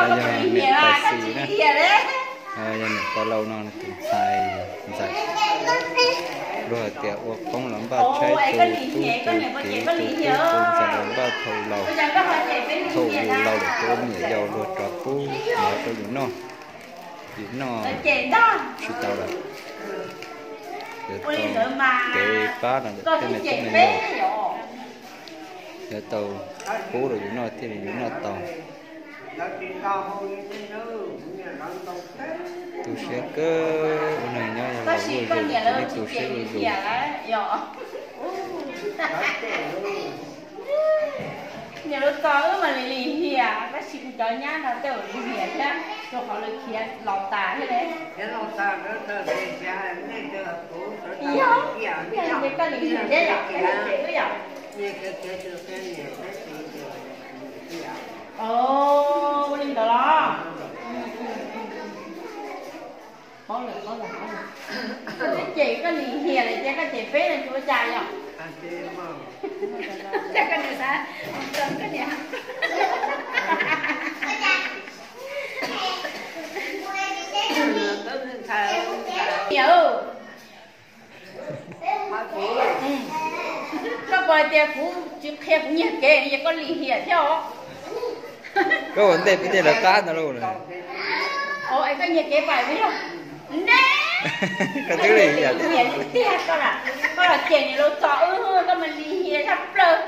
Yog niam tais xis na, yog niam tais laus no tus ntxhais ntxawm. Luag hais tias ua qoob los npaj tshaib, tu tub tu kev, tu tub tu ntxhais los npaj thauj laus, thauj yus laus lawm ces ua niam yau luag rov pub mov rau yus noj, yus noj tsis tau lawm. Yuav tau kev pab no ntawm tej me tub me nyuam, yuav tau pub rau yus noj thiaj li yus noj tau. Tu siab kawg, ua neeg nyob yog laus luaj zus ces yeej tu siab luaj zus. Niam laus txo wb mas lim lim hiam, tab sis kuv cov nyab no tej zaum lim hiam thiab, rau qhov lawv khiav los tas thiab ne. Yog, yog ces koj lim hiam thiab yom, koj lim hiam wb yom. Ua li ntawd los? Paub lawm, paub lawm, paub lawm. Koj twb cem koj lim hiam lawm ces koj cem peb no tsis ua cas yom? Koj niam xav, koj niam. Koj puas hais tias kuv tsis qhia kuv nyiag kev es koj lim hiam thiab os? Koj ua ntej peb tej lawv qab ntawd lauj. Os, es koj nyiag kev pais me yog ne. Koj twb lim hiam tiag koj, koj los cem niam laus txo wb, koj mas lim hiam tshaj plaws.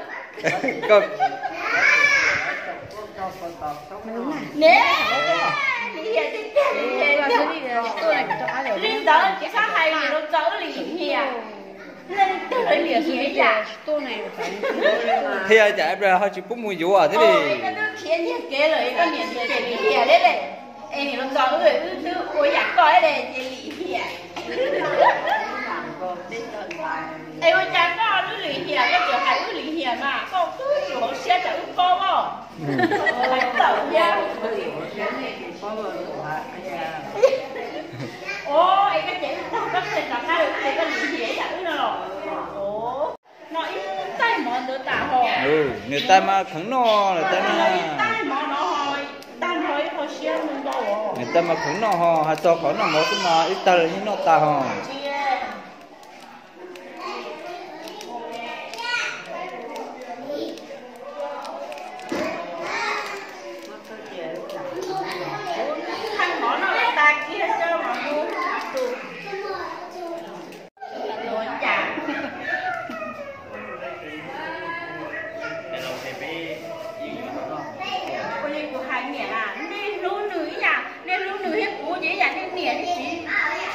Ne, lim hiam tiag tiag, lim hiam tiag. Li ntawd tsis txhob hais niam laus txo wb lim hiam. Leej twg lawv lim hiam ib yam. Qhia cas ho tsis pub mus yuav thiab li. Koj twb khiav nyiag kev lawm, koj niam tsis cem lim hiam thiab li. Es niam laus txo wb, wb twb ua yam koj thiab li ces lim hiam. Es ua cas koj twb lim hiam koj tseem hais wb lim hiam mas koj twb yus hauv siab tsam wb paub os. Hais tawm thiab. Os, es koj cem wb tag koj qhia rov qab rau wb tias koj lim hiam ib yam wb no los? No ib taig mov ntawd tas ho. Nws taig mas kheev noj lawm, taig mas. Ib taig mov no ho tag nrho ib qho siab ntau. Nws taig mas kheev noj ho, hais txog qhov noj mov xwb mas ib taig los yeej noj tas ho. Thaij mov noj tas kiag coj los mus. Ua li kuv hais niam na, nej hlub nws ib yam, nej hlub nws thiab kuv ces ib yam nej niam nej txiv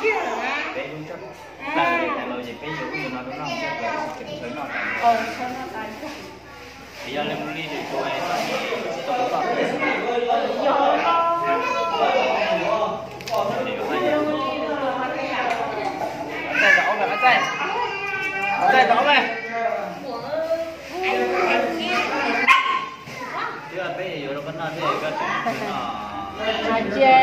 kiag lawm na. Cia,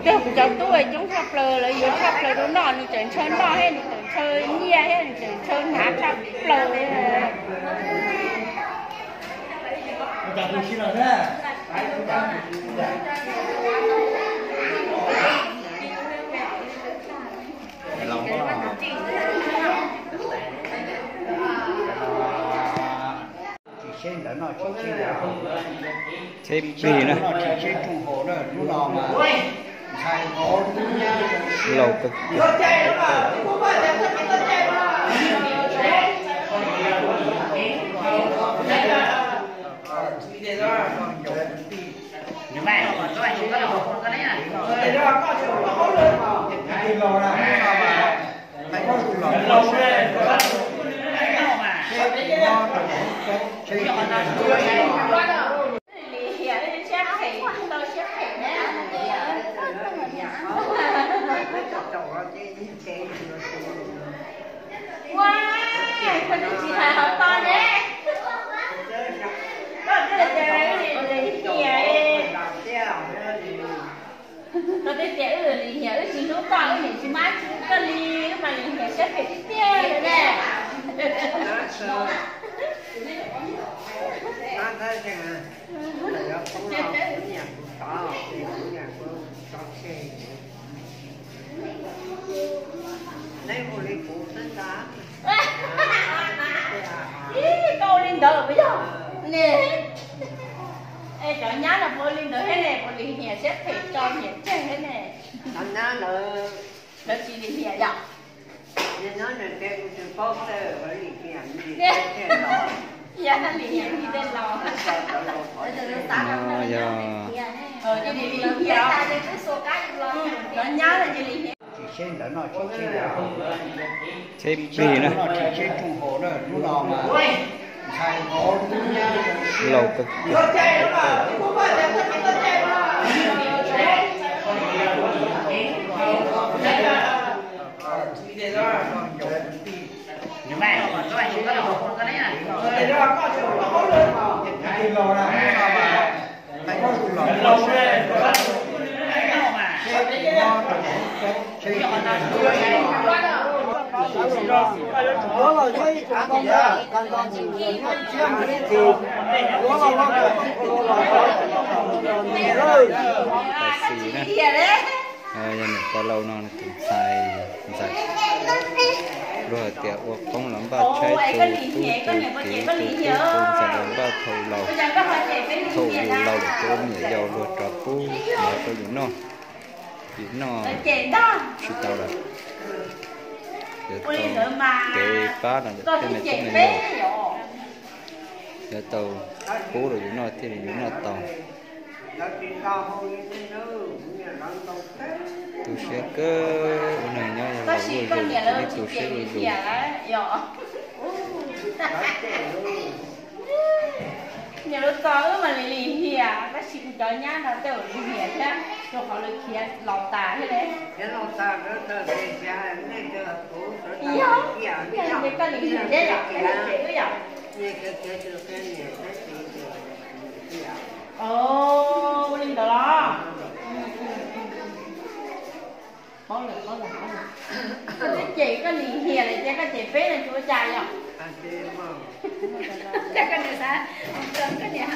cog kuv cov tub coob tshaj plaws, lawv yuav tshaj plaws rau noj, nws tseem ntshaw noj thiab nws tseem ntshaw nyiaj thiab nws tseem ntshaw hnav tshaj plaws li. Tsheb plig na. Laus kawg. Ua, koj twb tsis hais hauv paus ne. Koj twb tias wb lim hiam. Koj twb tias wb lim hiam, wb tsis hlub koj, wb niam tsis mab tsis koj li, wb mas lim hiam siab phem tiag tiag li ne. Koj ua li ntawd puas yog? Ne, es cov nyab no puas ua li ntawd thiab ne, puas lim hiam siab phem tso nyiam tseg thiab ne? Lawv tsis lim hiam yom? Yog lim hiam li tej laus. Yog cov nyab no ces lim hiam. Tsheb plig na. Laus kawg. Tam sim na, yog niam tais laus no tus ntxhais, ntxhais luag hais tias ua qoob los npaj tshaib, tus tub tus kiv tus tub tus ntxhais los npaj thau laus, thau yus laus lawm ces ua niam yau luag rov pub mov rau yus noj, yus noj tsis tau lawm. Yuav tau kev pab los ntawm peb me tub me nyuam, yuav tau pub rau yus noj thiaj li yus noj tau. Tu siab kawg, ua neeg nyob yog laus zuj zus ces yeej tu siab zuj zus. Niam lus txo wb mas lim lim hiam, tab sis kuv cov nyab no tej zaum lim hiam thiab, rau qhov lawv khiav los tas thiab ne. Yog, yog li koj lim hiam thiab yom, koj lim hiam wb yom. Ua li ntawd los? Paub lawm, paub lawm, paub lawm. Koj twb cem koj lim hiam lawm ces koj cem peb no tsis ua cas yom? Koj niam xav, koj niam.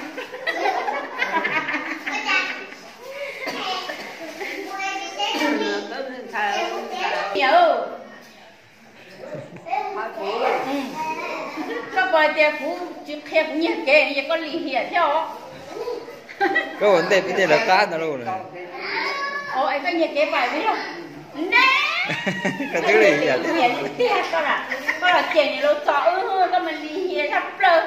Niam, koj puas hais tias kuv tsis qhia kuv nyiag kev ces koj lim hiam thiab os? Koj ua ntej peb tej lawv qab ntawd lauj. Es koj nyiag kev pais li los? Ne, koj twb lim hiam tiag koj, koj los cem niam lus txo wb, koj mas lim hiam tshaj plaws.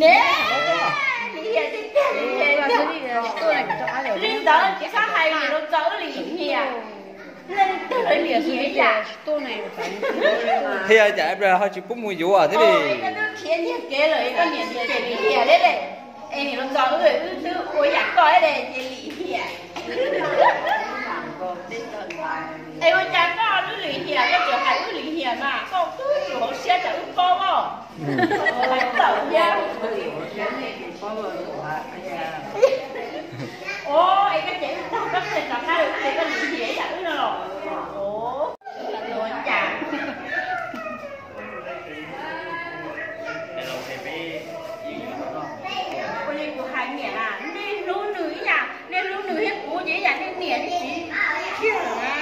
Ne, lim hiam tiag tiag, lim hiam tiag. Li ntawd tsis txhob hais niam lus txo wb lim hiam. Leej twg lawv lim hiam ib yam? Thiab cas ho tsis pub mus yuav thiab li. Koj twb khiav nyiag kev lawm, koj niam tsis cem lim hiam thiab li. Es niam lus txo wb, wb twb ua yam koj thiab li ces lim hiam. Es ua cas koj twb lim hiam, koj tseem hais wb lim hiam mas koj twb yus hauv siab tsam wb paub os. Hais tawm thiab. Os, es koj cem wb tag koj pheej rov qab ces koj lim hiam ib yam wb no los? Ua li kuv hais niam na, nej hlub nws ib yam, nej hlub nws thiab kuv ces ib yam nej niam nej txiv kiag lawm na.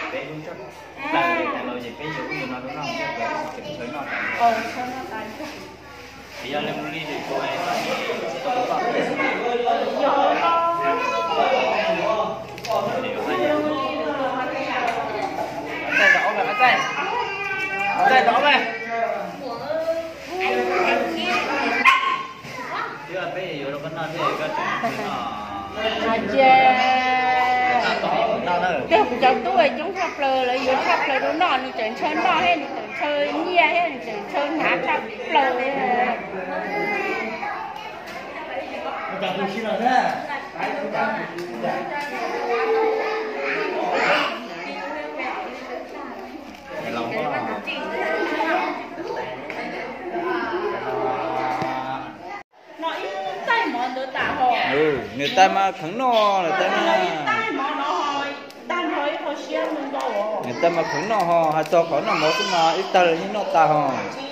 Ces, tiag, kuv cov tub coob tshaj plaws, lawv yuav tshaj plaws rau noj, nws tseem ntshaw noj thiab nws tseem ntshaw nyiaj thiab nws tseem ntshaw hnav tshaj plaws li. No ib taig mov ntawd tas hos. Nws taig mas kheev noj lawm taig na. Ib taig mov no ho tag nrho ib qho siab ntau. Nws taig mas kheev noj hos, hais txog qhov noj mov xwb mas ib taig los yeej noj tas hos.